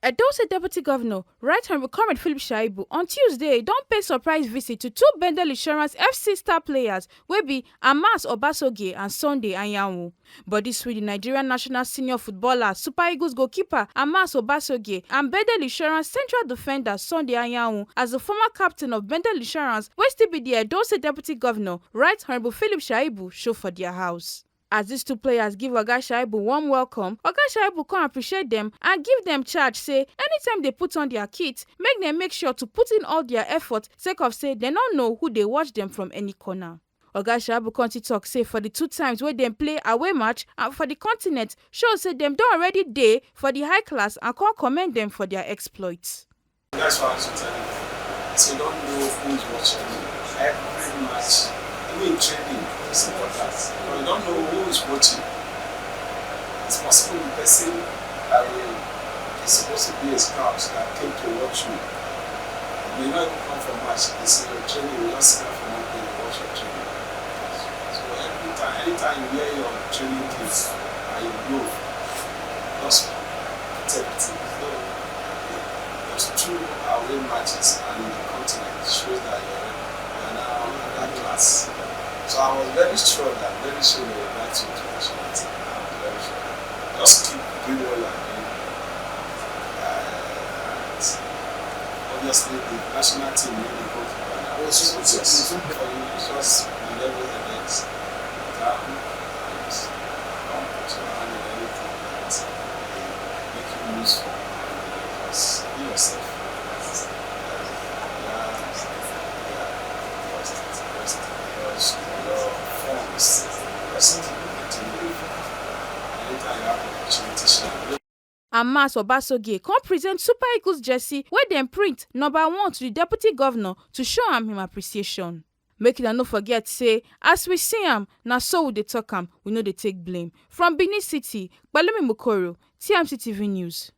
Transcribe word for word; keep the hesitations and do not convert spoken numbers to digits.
Edo State Deputy Governor, Right Honourable Comrade Philip Shaibu, on Tuesday don pay surprise visit to two Bendel Insurance F C star players wey be Amas Obasogie and Sunday Anyanwu. But this week, the Nigerian national senior footballer, Super Eagles goalkeeper Amas Obasogie and Bendel Insurance central defender Sunday Anyanwu, as the former captain of Bendel Insurance, wey still be the Edo State Deputy Governor, Right Honourable Philip Shaibu, show for their house. As these two players give Oga Shaibu warm welcome, Oga Shaibu come appreciate them and give them charge say anytime they put on their kit, make dem make sure to put in all their effort, sake of say dem no know who dey watch them from any corner. Oga Shaibu come still talk say for the two times wey dem play away match and for the continent, show say dem don already dey for the high class and come commend them for their exploits. That's why I should tell you. So you don't know who is watching. Every match, even in training, it's important. But you don't know who is watching. It's possible the person that will, is supposed to be a scout that came to watch you. You may not even come for match. They say your training, you just come for one day, you watch your training. So every time, anytime you hear your training kids and you know, just protect it. So, those two away matches and in the continent shows that you're, you're now at that class. So I was very sure that very soon they will invite you to national team. I was very sure. Just keep doing what you are doing. Uh, and obviously, the national team really go to Ghana. Oh, so, so, so, so, for you, it's just the level headed, calm, and don't put your hand in anything that will make you lose form. Just be yourself. Yeah, yeah, first, first, first, your forms, first, continue. Anytime you have opportunity, shine. Amas Obasogie come present Super Eagles jersey wey dem print number one to the deputy governor to show am him appreciation. Make una no forget say as we see am, na so we dey talk am, we no dey take blame. From Benin City, Kpalemi Mukoro, T M C T V News.